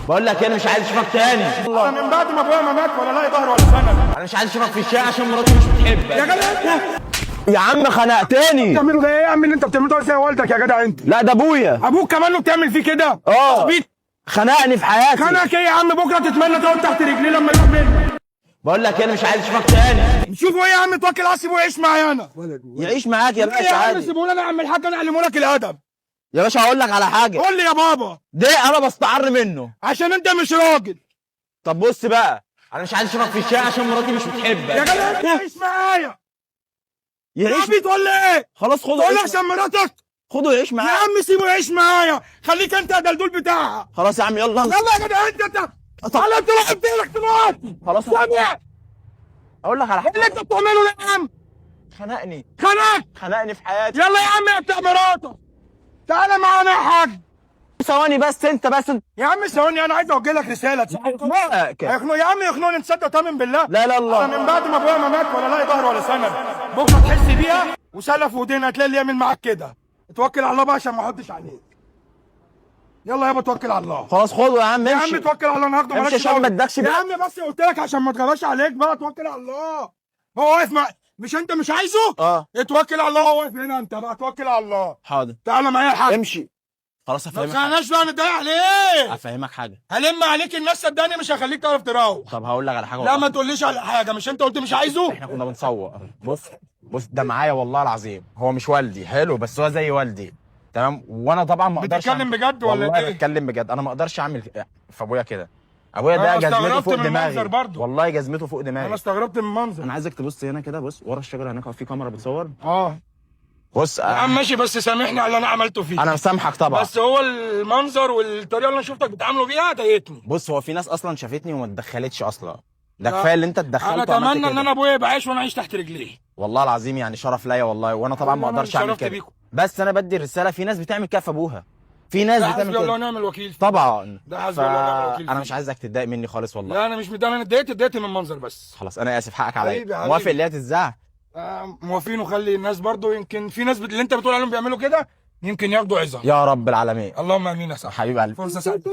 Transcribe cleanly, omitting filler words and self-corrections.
بقول لك انا مش عايز اشوفك تاني. انا من بعد ما ابويا ما مات ولا لاقي ظهر ولا سند. انا مش عايز اشوفك في الشارع عشان مراتي مش بتحبك. يا جدع انت يا عم خنقتني. بتعمله ده ايه يا عم اللي انت بتعمله ده؟ زي والدك يا جدع انت. لا ده ابويا. ابوك كمان اللي بتعمل فيه كده؟ اه بيت خنقني في حياتي. خنقك ايه يا عم؟ بكره تتمنى تقعد تحت رجليه لما يروح منك. بقول لك انا مش عايز اشوفك تاني. شوفوا ايه يا عم، توكل على سيبوه يعيش معايا انا. يعيش معاك يا ايه باشا يا عم عادي. سيبوه انا يا عم الحاج، انا اعلمه لك الادب. يا باشا هقول لك على حاجة. قول لي يا بابا. ده انا بستعر منه عشان انت مش راجل. طب بص بقى، انا مش عايز اشوفك في الشارع عشان مراتي مش بتحبك. يا جدع انت عيش معايا. يعيش عبيط ولا ايه؟ خلاص خده تقول يعيش، عشان مراتك؟ خده يعيش يا معاك. عم سيبه يعيش معايا، خليك انت يا دلدول بتاعها. خلاص يا عم يلا. يلا يا جدع انت انت. طب تعالى انت لعبت لك دلوقتي. خلاص سامع اقول لك على ايه اللي حاجة. انت بتعمله ده يا عم؟ خنقني، خنقك؟ خنقني في حياتي. يلا يا عم يا بتاع مراتك، تعالى معانا يا حاج. ثواني بس، انت بس انت. يا عم ثواني، انا عايز اوجه لك رسالة. خنقك. هيخنق يا عم، يخنقني. تصدق تؤمن بالله؟ لا لا الله. انا من بعد ما ابويا ما مات ولا لاقي ظهر ولا سند. بكره تحس بيها وسلف ودين، هتلاقي اللي يعمل معاك كده. اتوكل على الله بقى عشان ما احطش عليك. يلا يابا توكل على الله. خلاص خده يا عم يا عم امشي. توكل على الله، انا هاخده. امشي مالكش عشان دعوة. ما ادكش يا بقى. عم بس قلت لك عشان ما تغلاش عليك بقى. توكل على الله. هو واقف مع مش انت مش عايزه؟ اه اتوكل على الله. هو واقف هنا، انت بقى توكل على الله. حاضر تعالى معايا يا حاج. امشي. خلاص ما افهمك حاجة. تخليناش بقى نتضايق عليك. افهمك حاجة. هلم عليك الناس صدقني، مش هخليك تعرف تروح. طب هقول لك على حاجة لا والله. ما تقوليش على حاجة، مش انت قلت مش عايزه؟ احنا كنا بنصور. بص بص، ده معايا والله العظيم، هو مش والدي حلو بس هو زي والدي تمام. وانا طبعا ما اقدرش بتتكلم أعمل- بجد ولا والله ايه؟ بتكلم بجد، انا ما اقدرش اعمل في ابويا كده. ابويا أنا ده جزمته استغربت فوق من دماغي المنظر برضو. والله جزمته فوق دماغي. انا استغربت من المنظر. انا عايزك تبص هنا كده، بص ورا الشجرة هناك في كاميرا بتصور. اه بص يا عم ماشي، بس سامحني على اللي انا عملته فيك. انا مسامحك طبعا، بس هو المنظر والطريقة اللي انا شفتك بتعاملوا بيها ضايقتني. بص هو في ناس اصلا شافتني وما اتدخلتش اصلا. ده لا. كفاية اللي انت اتدخلت انا وعملت اتمنى كده. ان انا ابويا يبقى عايش وانا عايش تحت رجليه. والله العظيم يعني شرف ليا والله، وانا طبعا ما والله أنا اقدرش اعمل اتشرفت كده. بيكم. بس انا بدي الرسالة، في ناس بتعمل كده في ابوها، في ناس ده بتعمل حسبي الله كده ونعم الوكيل. طبعا. ده حسبي الله ونعم الوكيل انا فيه. مش عايزك تتضايق مني خالص والله. لا انا مش متضايق، انا اتضايقت من المنظر بس. خلاص انا اسف، حقك حبيبي، عليا. حبيبي. موافق اللي هي تتذاع؟ موافقين، وخلي الناس برضو، يمكن في ناس اللي انت بتقول عليهم بيعملوا كده يمكن ياخدوا عظه. يا رب العالمين. اللهم امين يا صاحبي. حبيب قلبي. فرصة سعيدة.